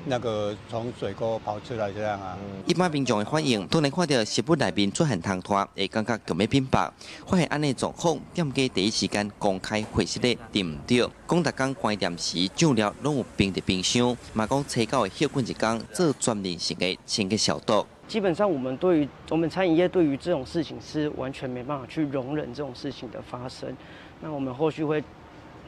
那個從水溝跑出來這樣啊。一般民眾的反應，當然看著食物內面出現蟲豸，會感覺強欲反駁。發現按呢狀況，店家第一時間公開回釋咧，對毋對？講逐工關店時醬料攏有冰佇冰箱，嘛講初九的歇睏一工做全面性的清潔消毒。基本上，我們對於我們餐飲業對於這種事情是完全沒辦法去容忍這種事情的發生。那我們後續會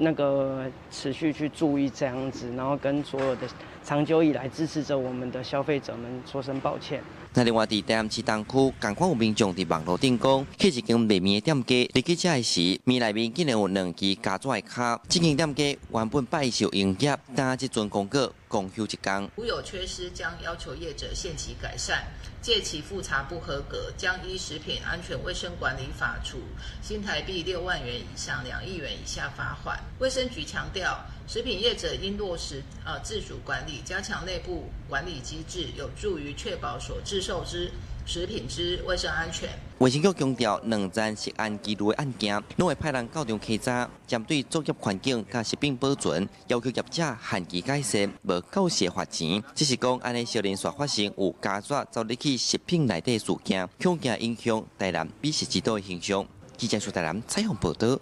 那個持續去注意這樣子，然後跟所有的長久以來支持着我們的消費者們說聲抱歉。那另外，佇台南市東區，仝款有民眾佇網路頂講，去一間賣麵的店家，入去食的時，麵內面竟然有兩支蚵仔的跤。這間店家原本拜一是有營業，但這陣公告公休一工。如有缺失，將要求業者限期改善；屆期複查不合格，將依食品安全衛生管理法處新台幣6萬元以上2億元以下罰款。衛生局強調，食品業者應落實自主管理，加強內部管理機制，有助於確保所製售之食品之衛生安全。衛生局強調，兩站食安紀錄的案件，攏會派人到場稽查，針對作業環境佮食品保存，要求業者限期改善，無夠時罰錢。只是講，按呢小連續發生有蚵仔走入去食品內底事件，恐驚影響台南美食之都的形象。記者蘇台南採訪報導。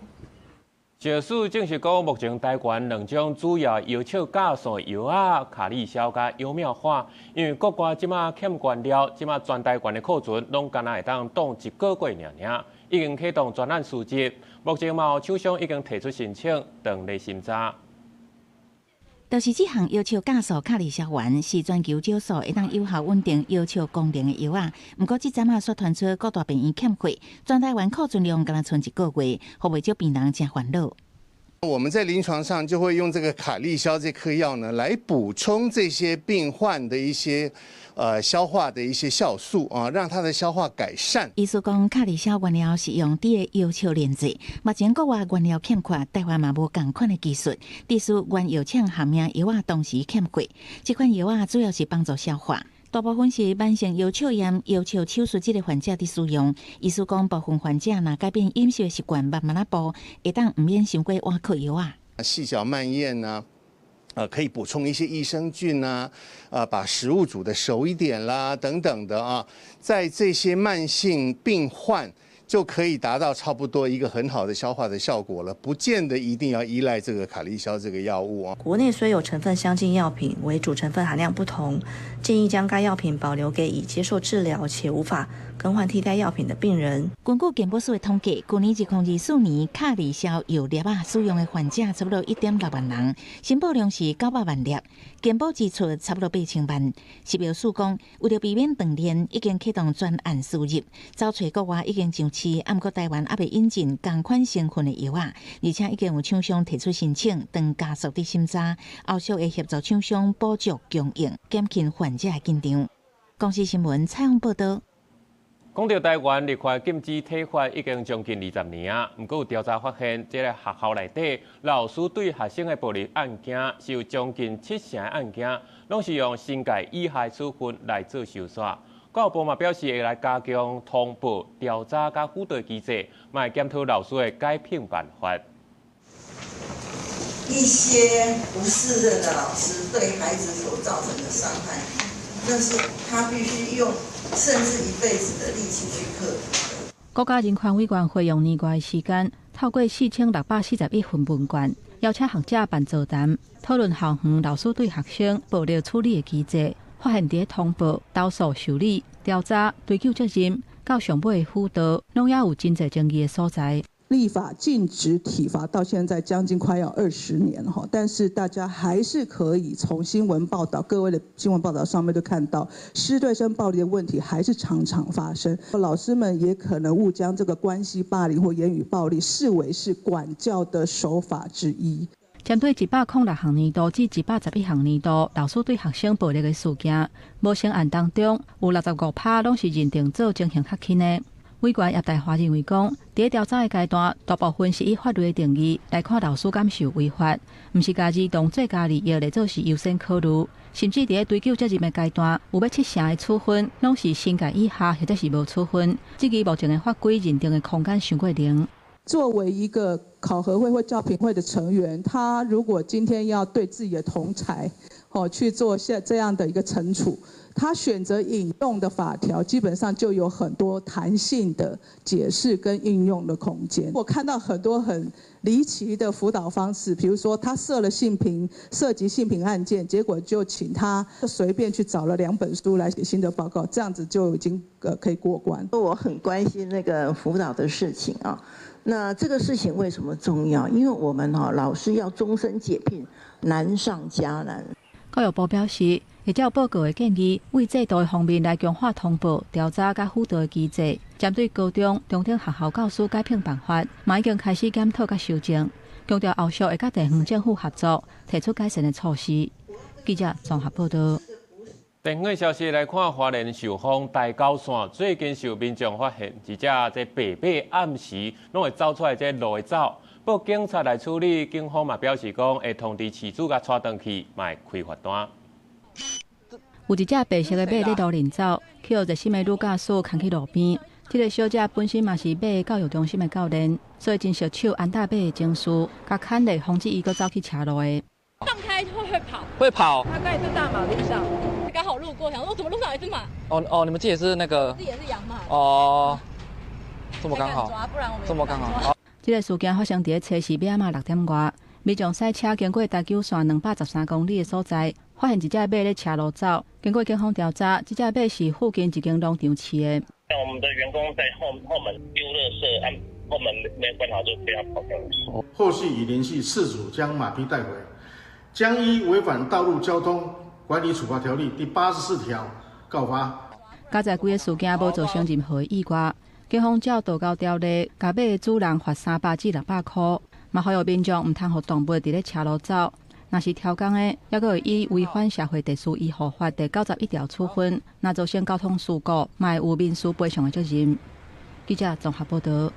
食藥署證實講，目前台灣兩種主要藥笑酵素藥仔，卡利消佮優妙化，因為國外這馬欠原料，這馬全台灣的庫存攏干焦會當擋一個月爾爾，已經啟動專案輸入。目前嘛有廠商已經提出申請，等咧審查。就是這項藥笑酵素卡利消丸是全球少數會當有效穩定藥笑功能的藥仔。毋過這陣仔煞傳出各大病院欠貨，全台灣庫存量干焦賰一個月，予袂少病人誠煩惱。我們在臨床上就會用這個卡利消這顆藥呢，來補充這些病患的一些消化的一些酵素啊，讓它的消化改善。醫師講，卡利消原料是用佇个藥笑煉製，目前國外原料欠缺，台灣嘛無仝款的技術，致使原藥廠含藥仔同時欠貨。這款藥仔主要是幫助消化。大部分是慢性藥笑炎、藥笑手術這个患者佇使用。醫師講，部分患者若改變飲食的習慣，慢慢仔補，會當毋免傷過倚靠藥仔。細嚼慢嚥啊，可以補充一些益生菌啊，把食物煮得熟一點啦，等等的啊，在這些慢性病患就可以達到差不多一個很好的消化的效果了，不見得一定要依賴這個卡利消這個藥物啊。國內雖有成分相近藥品，惟主成分含量不同，建議將該藥品保留給已接受治療且無法更換替代藥品的病人。根據健保署的統計，去年2024年卡利消藥粒仔使用的患者差不多1.6萬人，申報量是900萬粒，健保支出差不多8000萬。食藥署講，為著避免斷鏈，已經啟動專案輸入，走揣國外已經上市，毋過台灣猶未引進仝款成分的藥仔，而且已經有廠商提出申請，正加速佇審查，後續會協助廠商補足供應，減輕患者的緊張。公視新聞採訪報導。講著台灣立法禁止體罰已經將近20年啊，毋過有調查發現，這个學校內底老師對學生的暴力案件是有將近7成的案件，攏是用申誡以下處分來做收煞。教育部嘛表示會來加強通報、調查佮輔導機制，嘛會檢討老師的解聘辦法。一些不適任的老師對孩子所造成的傷害，那是他必須用甚至一輩子的力氣去克服。國家人權委員會用年外的時間，透過4641份問卷，邀請學者辦座談，討論校園老師對學生暴力處理的機制，發現佇通報、投訴、受理、調查、追究責任，到上尾的輔導，攏猶有真濟爭議的所在。立法禁止體罰到現在將近快要20年哈，但是大家還是可以從新聞報道，各位的新聞報道上面都看到，師對生暴力的問題還是常常發生。老師們也可能誤將這個關係霸凌或言語暴力視為是管教的手法之一。針對106學年度至111學年度老師對學生暴力的事件，無成案當中有65%攏是認定做情形較輕的。委員葉大華認為講，佇調查的階段，大部分是以法律的定義來看老師敢受違法，毋是共兒童最佳利益來做是優先考慮，甚至佇追究責任的階段，有欲七成的處分攏是申誡以下或者是無處分，這個目前的法規認定的空間傷過長。作為一個考核會或教評會的成員，他如果今天要對自己的同儕，哦去做下這樣的一個懲處，他選擇引用的法條，基本上就有很多彈性的解釋跟應用的空間。我看到很多很離奇的輔導方式，比如說他涉了性平，涉及性平案件，結果就請他隨便去找了兩本書來寫心得報告，這樣子就已經可以過關。我很關心那個輔導的事情啊。那這個事情為什麼重要？因為我們老師要終身解聘，難上加難。教育部表示，會照報告的建議，為制度的方面來強化通報、調查佮輔導的機制。針對高中、中等學校教師解聘辦法，嘛已經開始檢討佮修正，強調後續會佮地方政府合作，提出改善的措施。記者綜合報道。地方的消息來看，花蓮壽豐台九線最近受民眾發現，一隻這白馬暗時攏會走出來這路會走，報警察來處理，警方嘛表示講會通知飼主共帶轉去，嘛會開罰單。有一隻白色的馬佇路面走，去予熱心的女駕駛牽去路邊。這個小姐本身嘛是馬教育中心的教練，所以真熟手安搭馬的程序，共牽咧防止伊閣走去斜路的。放開會跑，會跑。他剛才在大馬路上，剛好路過，想說怎麼路上有一隻馬？哦哦，你們自己也是那個？自己也是養馬。哦，這麼剛好，不然我們這麼剛好。這個事件發生佇咧初四暝仔6點外，民眾駛車經過台九線213公里的所在，發現一隻馬咧斜路走。經過警方調查，這隻馬是附近一間農場飼的。我們的員工在後門丟垃圾，後門沒關好就被他跑掉了。後續已聯繫事主將馬匹帶回，將依違反道路交通管理處罰條例第84條告發。佳哉規个事件無造成任何意外，警方照道交條例，共馬的主人罰300至600箍，嘛呼籲民眾毋通予動物佇咧斜路走。若是超工的，猶閣會以違反社會秩序維護法第91條處分。若造成交通事故，嘛會有民事賠償的責任。記者綜合報道。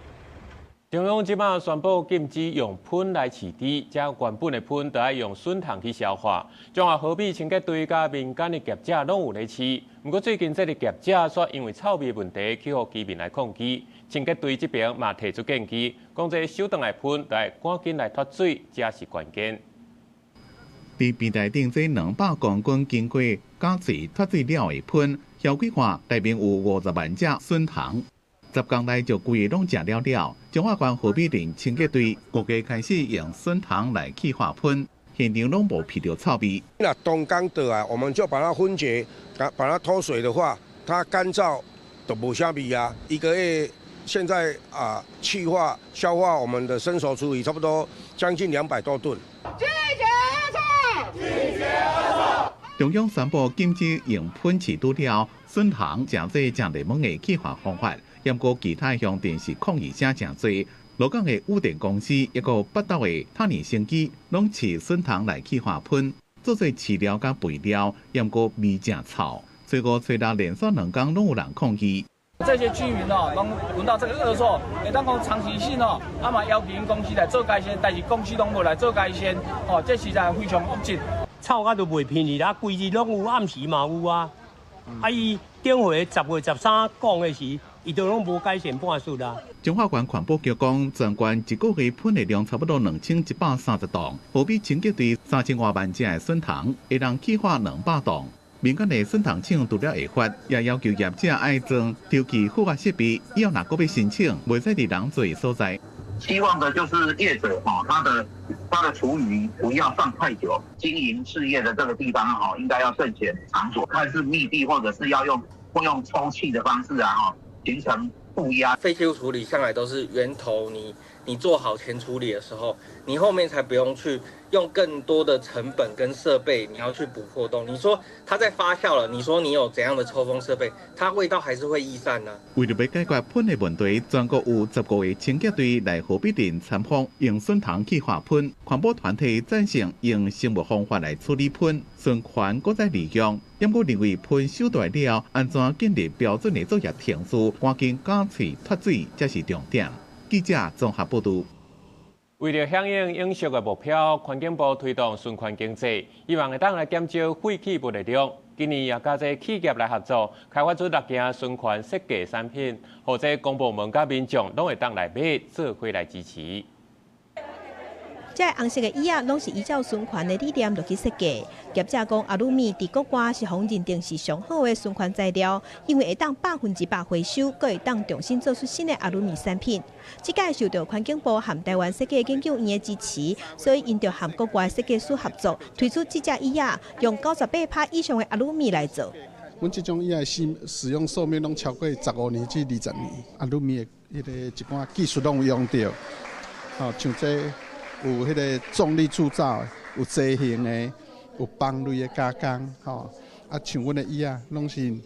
中央這擺宣布禁止用噴來飼豬，這原本的噴就愛用筍桶去消化。中華河美清潔隊佮民間的業者攏有咧飼，毋過最近這个業者煞因為臭味問題去予居民來抗議。清潔隊這邊嘛提出建議，講這收轉來噴，就愛趕緊來脫水，才是關鍵。佇平台頂這200公斤經過加水脫水了的噴，效果看內面有50萬隻筍蟲。10工內就規个攏食了了。彰化縣河美鎮清潔隊5月開始用筍桶來氣化噴，現場攏無聞著臭味。那東剛的啊，我們就把它分解，把它脫水的話，它乾燥都無啥味啊。一個月現在啊，氣化消化我們的生熟廚餘差不多將近200多噸。拒絕惡臭，拒絕惡臭。中央宣布禁止用噴飼豬了，筍桶誠濟誠熱門的氣化方法。毋過其他鄉鎮是抗議聲誠濟，鹿港的宇電公司抑閣北斗的塔尼生機，攏飼筍桶來氣化噴，做做飼料佮肥料，毋過味誠臭。初五、初六連續兩工攏有人抗議。這些居民哦，攏聞到這個惡臭，會當講長期性哦，啊嘛要求𪜶公司來做改善，但是公司攏無來做改善，哦，這實在非常惡質。臭甲都袂偏去啦，規日攏有，暗時嘛有啊。啊，伊頂回10月13講的時，伊都攏無改善半絲啦。彰化縣環保局講，全縣一個月噴的量差不多2130噸，河美清潔隊3000外萬隻的筍桶，會當氣化200噸。民間的筍桶廠除了會罰，也要求業者愛裝抽氣負壓設備，以後若閣欲申請，袂使佇人濟的所在。希望的就是業者哈，他的廚餘不要放太久。經營事業的這個地方哈，應該要慎選場所，看是密閉或者是要用或用抽氣的方式啊，哈，形成負壓。廢棄物處理向來都是源頭你，你做好前處理的時候，你後面才不用去用更多的成本跟設備，你要去補破洞。你說它在發酵了，你說你有怎樣的抽風設備，它味道還是會逸散呢？為著欲解決噴的問題，全國有15个清潔隊來河濱鎮參訪，用筍糖去化噴。環保團體贊成用生物方法來處理噴，循環閣再利用。不過認為噴收大了，按怎建立標準的作業程序，趕緊絞喙脫水才是重點。記者綜合報導。為著響應永續的目標，環境部推動循環經濟，希望會當來減少廢棄物的量。今年也佮這企業來合作，開發出六件循環設計產品，予這公部門佮民眾攏會當來買，做伙來支持。這个紅色的椅仔攏是依照循環的理念落去設計。業者講，阿魯米佇國外是予認定是上好的循環材料，因為會當100%回收，閣會當重新做出新的阿魯米產品。這屆受著環境部和台灣設計研究院的支持，所以𪜶就和國外設計師合作，推出這隻椅仔，用98%以上的阿魯米來做。阮這種椅仔使用壽命攏超過15年至20年，阿魯米的彼个一寡技術攏有用著，吼，像這個有彼个重力鑄造的，有造型的，有幫類的加工，吼，啊，像阮的椅仔，攏是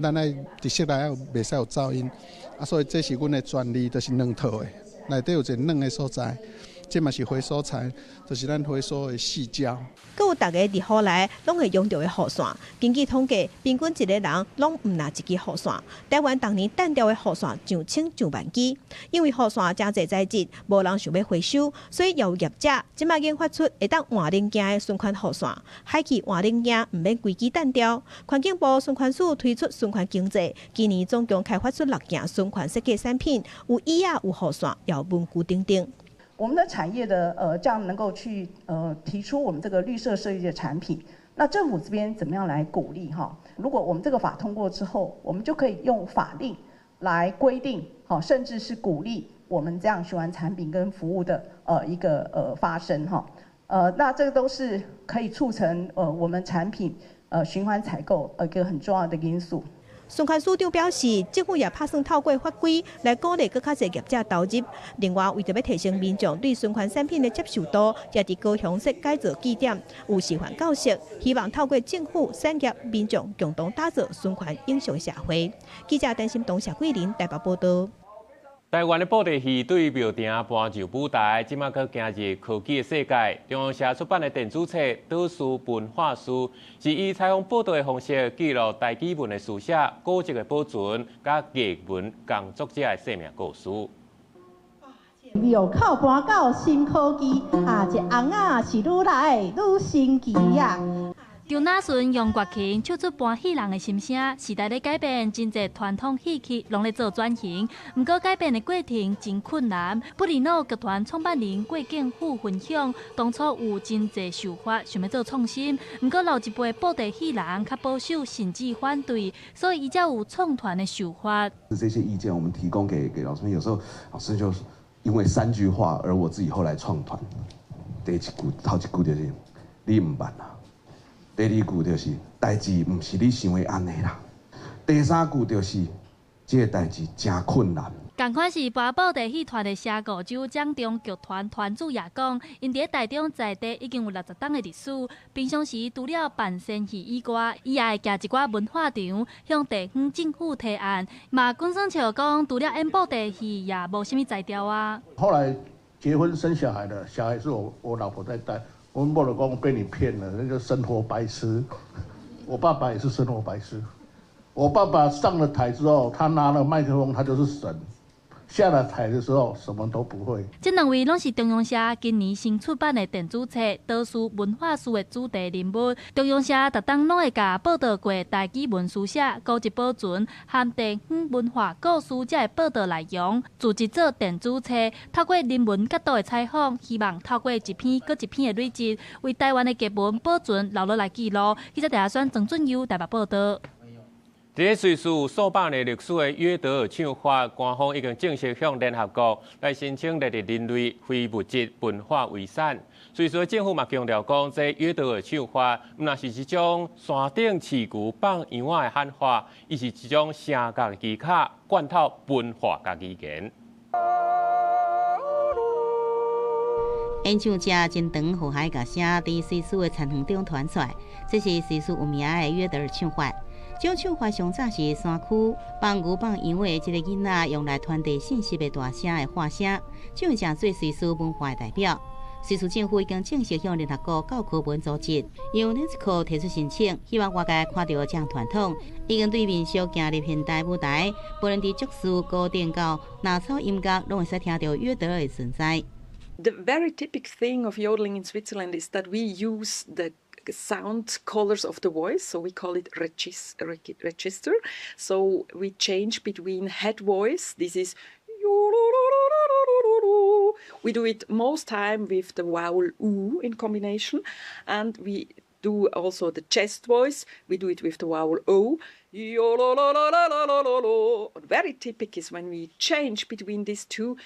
咱愛佇室內袂使有噪音，啊，所以這是阮的專利，就是兩套的，內底有一个軟的所在。這嘛是回收材，就是咱回收的矽膠。閣有逐家佇雨內攏會用著的雨傘。根據統計，平均一个人攏毋若一支雨傘。台灣逐年擲掉的雨傘上千上萬支，因為雨傘誠濟材質，無人想欲回收，所以也有業者這擺研發出會當換零件的循環雨傘，海去換零件，毋免規支擲掉。環境部循環署推出循環經濟，今年總共開發出六件循環設計產品，有椅仔、有雨傘，也有文具等等。我們的產業的這樣能夠去提出我們這個綠色設計的產品，那政府這邊怎麼樣來鼓勵哈？如果我們這個法通過之後，我們就可以用法令來規定，好，甚至是鼓勵我們這樣循環產品跟服務的一個發生哈。那這個都是可以促成我們產品循環採購一個很重要的因素。循環署長表示，政府也拍算透過法規來鼓勵閣較濟業者投入。另外，為著欲提升民眾對循環產品的接受度，也佇高雄設改造據點，有示範教學，希望透過政府、產業、民眾共同打造循環永續社會。記者陳心東、謝桂林台北報導。台灣的布袋戲對廟埕搬上舞台，這馬閣行入科技的世界。中央社出版的電子冊《島嶼文化書》，是以採訪報導的方式記錄台語文的書寫、古蹟的保存，佮藝文工作者的生命故事。廟口搬到新科技，啊，這尪仔是愈來愈新奇啊！張雅純用月琴唱出搬戲人的心聲，時代咧改變，真濟傳統戲曲攏咧做轉型，毋過改變的過程真困難。布里諾劇團創辦人郭敬富分享，當初有真濟想法，想欲做創新，毋過老一輩布袋戲人較保守，甚至反對，所以伊才有創團的想法。這些意見我們提供給老師們，有時候老師就因為三句話，而我自己後來創團。第一句、頭一句就是你毋捌啦。第二句就是代誌毋是你想的按呢啦。第三句就是這个代誌誠困難。仝款是搬布袋戲團的社五洲掌中劇團團主也講，𪜶佇台中在地已經有60冬的歷史。平常時除了辦仙戲以外，伊也會行一寡文化場，向地方政府提案。嘛，滾耍笑講，除了演布袋戲，也無啥物才調啊。後來結婚生小孩了，小孩是我老婆在帶。我某就講被你騙了，那個生活白痴。我爸爸也是生活白痴。我爸爸上了台之後，他拿了麥克風，他就是神。下了台的時候，什麼都不會。這兩位攏是中央社今年新出版的電子冊《島嶼文化書》的主題人物。中央社逐冬攏會共報導過台語文書寫、古蹟保存和地方文化故事這个報導內容，組織做電子冊，透過人文角度的採訪，希望透過一篇閣一篇的累積，為台灣的藝文保存留落來記錄。記者鄭阿選、曾俊佑台北報導。佇咧瑞士數百年歷史的約德爾唱法，官方已經正式向聯合國來申請列入人類非物質文化遺產。瑞士政府嘛強調講，這約德爾唱法毋但是一種山頂飼牛放羊仔的喊話，伊是一種聲樂的技巧，貫透文化佮語言。演唱者真長和諧共聲佇瑞士的田園中傳出來，這是瑞士有名的約德爾唱法。這種唱法上早是山區放牛放羊的這个囡仔用來傳遞信息的大聲的喊聲，將會成做瑞士文化的代表。瑞士政府已經正式向聯合國教科文組織 UNESCO 提出申請，希望外界看著這項傳統已經對民俗行入現代舞台，無論佇爵士、古典到藍草音樂，攏會使聽著約德爾的存在。 The very typical thing of yodeling in Switzerland is that we use the sound colors of the voice, so we call it register. So we change between head voice, this is, we do it most time with the vowel u in combination, and we do also the chest voice, we do it with the vowel o. Very typical is when we change between these two.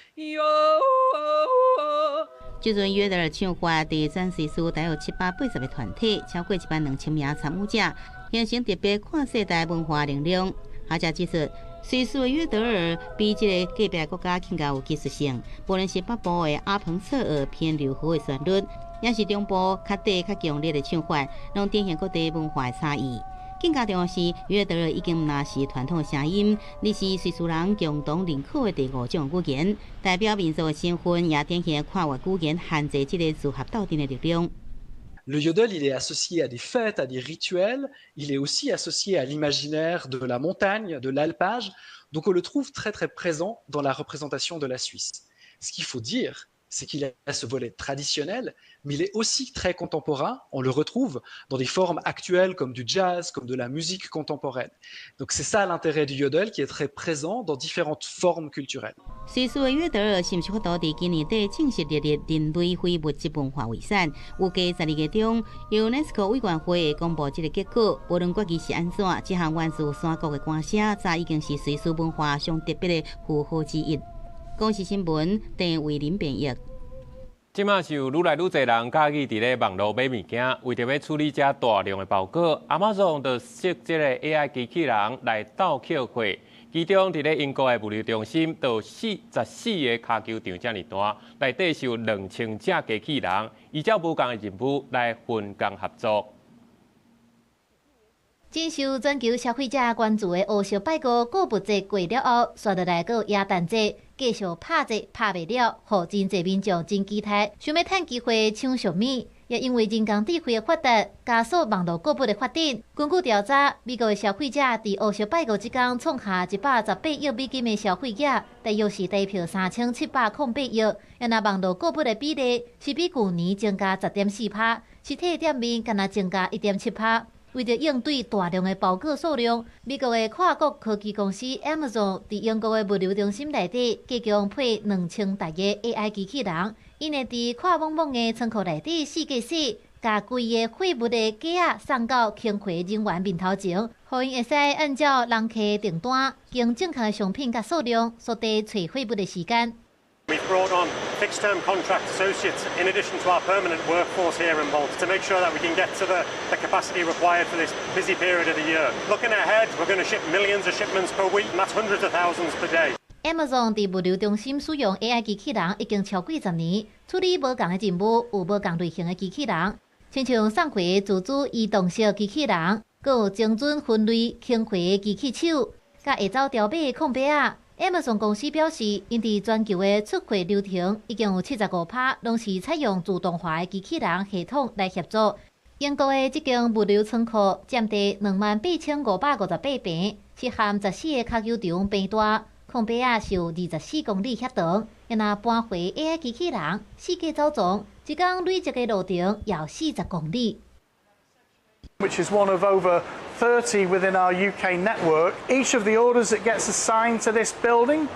這陣約德爾唱法佇全瑞士大約780個團體，超過1萬2千名參與者，形成特別跨世代文化能量。學者指出，瑞士的約德爾比這个隔壁國家更加有技術性，無論是北部的阿彭策爾偏柔和的旋律，抑是中部較短較強烈的唱法，攏展現各地文化的差異。更加重要是，約德爾已經毋但是傳統的聲音，而是瑞士人共同認可的第五種語言，代表民族的身份，也展現跨越語言限制這个組合鬥陣的力量。 Le yodel, il est associé à des fêtes, à des rituels, il est aussi associé à l'imaginaire de la montagne, de l'alpage, donc on le trouve très très présent dans la représentation de la Suisse. Ce qu'il faut dire, c'est qu'il a ce volet traditionnel, mais il est aussi très contemporain. On le retrouve dans des formes actuelles comme du jazz, comme de la musique contemporaine. Donc c'est ça l'intérêt du yodel qui est très présent dans différentes formes culturelles. 瑞士的約德爾是毋是法度佇今年底正式列入人類非物質文化遺產？預計12月中，UNESCO 委員會會公布這个結果。無論決議是按怎，這項源自山谷的歌聲，早已經是瑞士文化上特別的符號之一。公視新聞鄭慧玲編譯。這馬是有愈來愈濟人佮意佇咧網路買物件，為著欲處理遮大量的包裹，Amazon 就設這个 AI 機器人來鬥抾貨。其中佇咧英國的物流中心，就44個跤球場遮爾大，內底是有2000隻機器人，依照無仝的任務來分工合作。真受全球消費者關注的烏色拜五購物節過了後，紲落來閣有耶誕節，繼續拍折拍袂了，予真濟民眾真期待，想欲趁機會搶俗物。也因為人工智慧的發達，加速網路購物的發展。根據調查，美國的消費者佇烏色拜五這工創下118億美金的消費額，大約是台幣3708億。若網路購物的比例是比舊年增加10.4趴，實體店面干焦增加1.7趴。為著應對大量的包裹數量，美國的跨國科技公司 Amazon 佇英國的物流中心內底，加強配2000台的 AI 機器人，𪜶會佇闊莽莽的倉庫內底四界踅，共規个貨物的架仔送到清貨人員面頭前，予𪜶會使按照人客訂單，將正確的商品佮數量，縮短揣貨物的時間。 We've brought on fixed-term contract associates in addition to our permanent workforce here in Bolt to make sure that we can get to the capacity required for this busy period of the year. Looking ahead, we're going to ship millions of shipments per week, and that's hundreds of thousands per day. Amazon 佇物流中心使用 AI 機器人已經超過10年，處理無仝的任務，有無仝類型的機器人，親像送貨自主移動式機器人，閣有精準分類清貨的機器手，佮會走條碼的控錶仔。Amazon 公司表示，𪜶佇全球的出貨流程已經有75趴攏是採用自動化的機器人系統來協助。英國的這間物流倉庫佔地28,558坪，是含14個跤球場般大，控錶仔是有24公里遐長。若搬回 AI 機器人四界走傱，一工累積的路程有40公里。 Which is one of over 30 within our UK network. Each of the orders that gets assigned to this building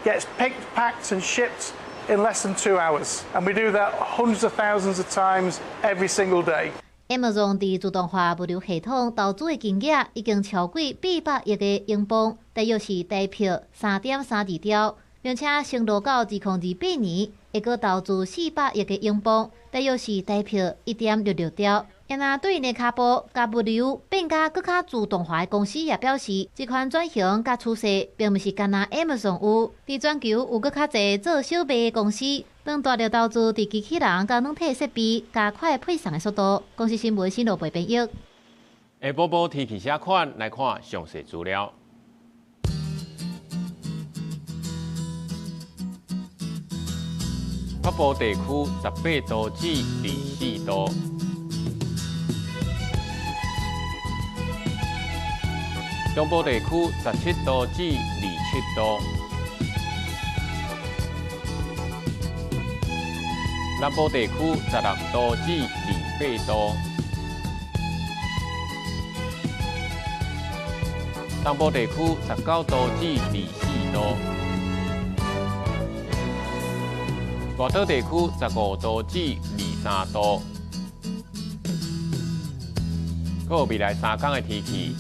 gets picked, packed, and shipped in less than 2 hours. And we do that hundreds of thousands of times every single day. Amazon 佇自動化物流系統投資的金額已經超過800億個英鎊，大約是台幣3.32兆，並且承諾到2028年會閣投資400億個英鎊，大約是台幣1.66兆。然而，對𪜶的跤步佮物流變甲閣較自動化的公司也表示，這款轉型佮趨勢，並毋是干焦 Amazon 有，佇全球有閣較濟做小賣的公司，當大力投資佇機器人佮軟體設備，加快配送的速度。公視新聞新羅貝編譯。下晡晡天氣啥款？來看詳細資料。北部地區18度至24度，中部地區17度至27度，南部地區16度至28度，東部地區19度至24度。外島地區15度至23度。閣有未來3天的天氣。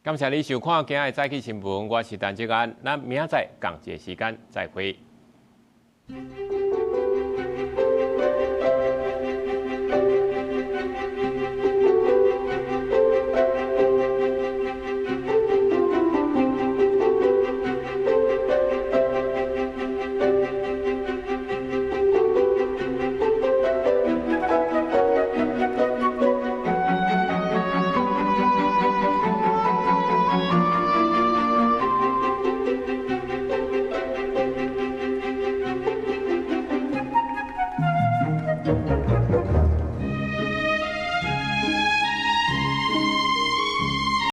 感謝你收看今仔的早起新聞，我是陳志安，咱明仔載仝一个時間再會。